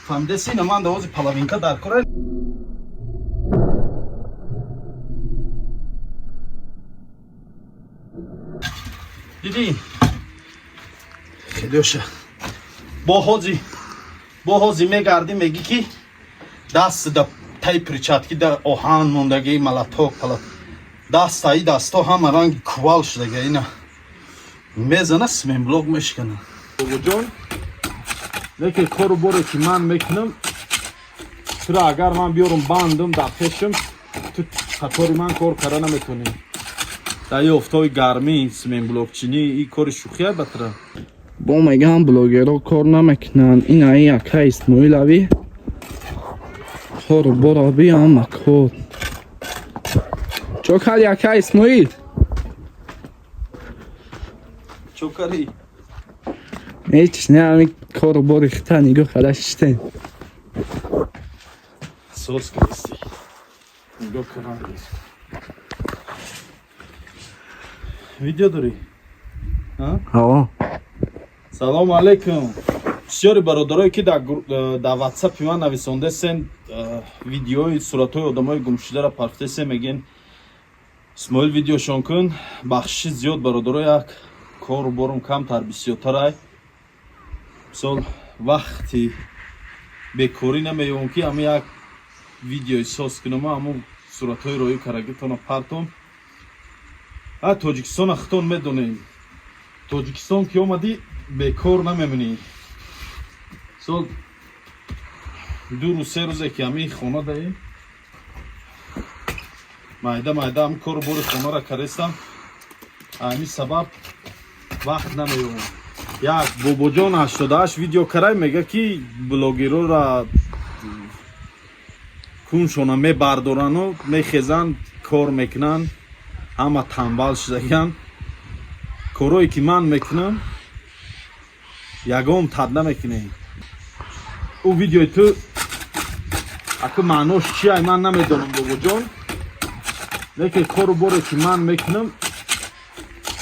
Фаҳмидаси, на ман давози половинка дар кора. Дидӣ, хелеша бо ҳози мегардӣ, мегӣ, ки даст да таи перчатки да оҳан мондагӣ, молоток пала дастаи дасто ҳама ранги кувал шудага. Ина мезана, цементблок мешкана. Бобоҷон, лекин кору боре, ки ман мекунам, тура агар ман биёрам, бандам дар пешам, ту қатори ман кор карда наметонӣ. Дар и офтоби гармӣ цементблокчинӣ и кори шӯхия ба тура. Бо меган, блогерҳо кор намекунанд. Ин аи ака Исмоилави кору бораби ҳама кор чо карди, ака Исмоил? Чо карӣ? Ҳеч не, ҳами кору бори хита нигоҳ карда шиштем. Соз кардисти, нигоҳ кунам. Видео дорӣ? Ҳо. Салому алейкум. Бисёри бародарое, ки дар ватсапи ман нависондесен, видеои суратҳои одамои гумшударо парфтесен, мегӯен: «Исмоил, видеошон кун». Бахшиши зиёд, бародаро, як кору борум камтар бисёртарай. Мисол, вақти бекорӣ намеёвам, ки ҳама як видеои соз кунам, ҳамун суратҳои роӣ карагитона партом. А Тоҷикистона хитон медонем, Тоҷикистон ки омадӣ, бекор намемонӣ. Сол 2 рӯз, 3 рӯзе, ки ҳамин хона даем, майда майда ҳамин кору бори хонара карестам, ҳамин сабаб вақт намеёвам. Як бобоҷон 88 видео карай, мега, ки блогерора куншона мебардорану мехезанд, кор мекунанд, ҳама тамбал шудагиянд. Корое ки ман мекунам, ягон тад намекунем. Ӯ видеои ту аку маънош чиай, ман намедонам, бобоҷон, лекин кору боре, ки ман мекунам,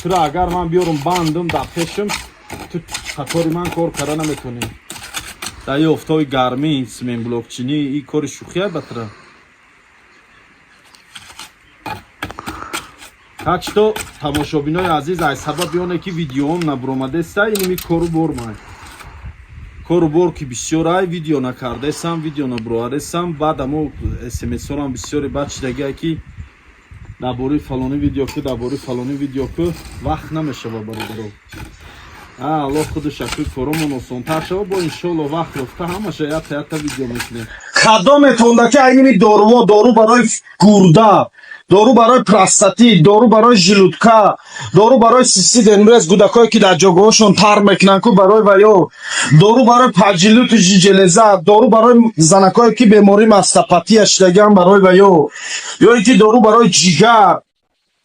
тура агар ман биёрам, бандам дар пешам, ту қатори ман кор карда наметонӣ. Дар и офтоби гармӣ цементблокчинӣ и кори шӯхия ба тура. Так что, тамошобинои азиз, аз сабаби оне, ки видеоам набуромадеста, иними кору бор май, кору бор ки бисёр ай, видео накардесам, видео набуровардесам. Баъд амо смсорам бисёре баъд шидагия, ки дар бораи фалони видео ку, дар бораи фалони видео ку. Вақт намешава, бародаро. Аллоҳ худаш акӯ коромон осонтар шава, бо иншоалло вақт ёфта ҳамаша ята ята видео мекунем. Кадометонда ки айними доруво, дору барои гурда, дору барои простатит, дору барои желудка, дору барои цистит, энурез, гудакое ки дар ҷогоҳошон тар мекунанд ку, барои ваё, дору барои поджелудочная железа, дору барои занакое, ки бемории мастопатия шидагиан, барои ваё, ё ин ки дору барои ҷигар,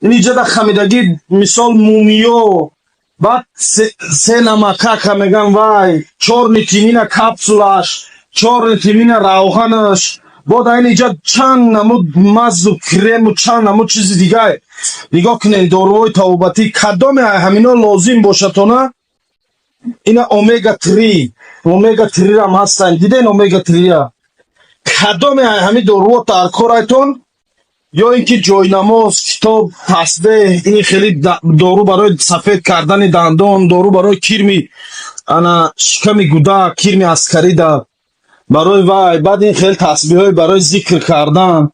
ин иҷада хамидагӣ, мисол, мумиё, баъд се намакака меган, вай чёрный тмина капсулаш, чёрный тмина равғанаш, бо дар ин иҷа чанд намуд мазу крему, чанд намуд чизи дигар. Нигоҳ кунед, доруҳои табобатӣ, кадоме ҳамино лозим бошатона. Ина омега 3, омега 3 рам ҳастанд, диден омега 3-я. Кадоме ҳамин доруҳо дар корайтон, ё ин ки ҷойнамоз, китоб, тасбеҳ, ин хеле дору барои сафед кардани дандон, дору барои кирми ана шиками гудак, кирми аскарида, барои вай, баъд ин хеле тасбиҳҳои барои зикр кардан.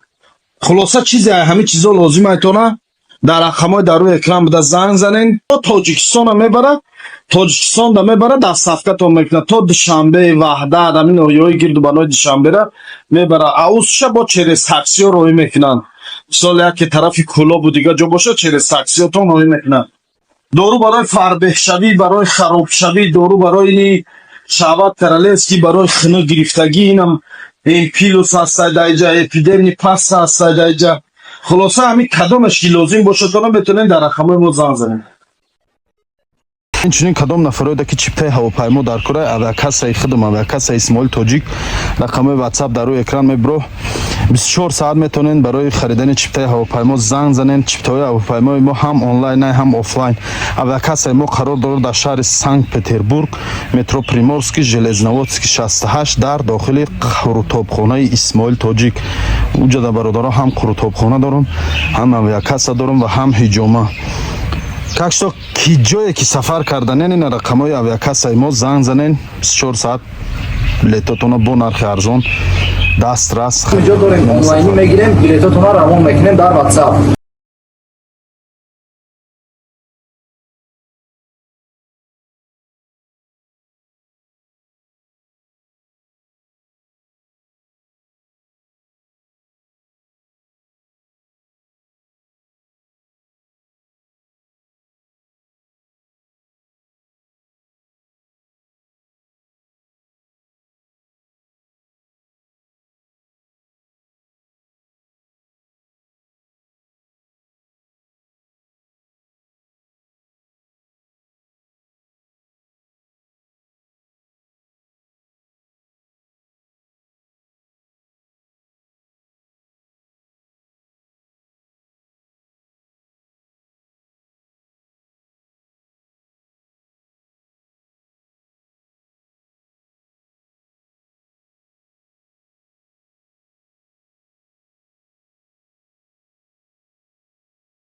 Хулоса, чизе ҳамин чизо лозим айтона, дар рақамҳои дар рӯи экран буда занг занен. То Тоҷикистона мебарад, Тоҷикистонда мебарад, доставкатон мекунад то Душанбе, Ваҳдат, ҳамин ноҳияҳои гирду банои Душанбера мебарад. Аусша бо через таксиҳо роҳӣ мекунанд. Мисол, яке тарафи Кӯлобу дигар ҷо бошад, через таксиҳотон роҳӣ мекунанд. Дору барои фарбеҳшавӣ, барои харобшавӣ, дору барои ини шаҳват королевский, барои хунук гирифтагӣ, инам эмпилус ҳастай дар иҷа, эпидемни паста ҳастай дар иҷа. Хулоса, ҳамин кадомаш ки лозим бошад, метавонед дар рақамҳои мо занг занед. Инчунин кадом нафароеда ки чиптаи ҳавопаймо дар кораи, авиакассаи худам, авиакассаи Исмоил Тоҷик, рақамҳои ватсап дар рӯи экран мебиро. 24 соат метавонед барои харидани чиптаи ҳавопаймо занг занед. Чиптаҳои ҳавопаймои мо ҳам онлайн, ҳам офлайн. Авиакассаи мо қарор дорад дар шаҳри Санкт Петербург, метро Приморский, Железноводский 68, дар дохили қурутобхонаи Исмоил Тоҷик. Уҷада, бародаро, ҳам қурутобхона дорам, ҳам авиакасса дорам ва ҳам ҳиҷома. Так что ки ҷое ки сафар карданен, ина рақамҳои авиакассаи мо, занг занен, 24 соат билетотонро бо нархи арзон дастрас. Ҷо дорем, онлайнӣ мегирем, билетотонро равон мекунем дар WhatsApp.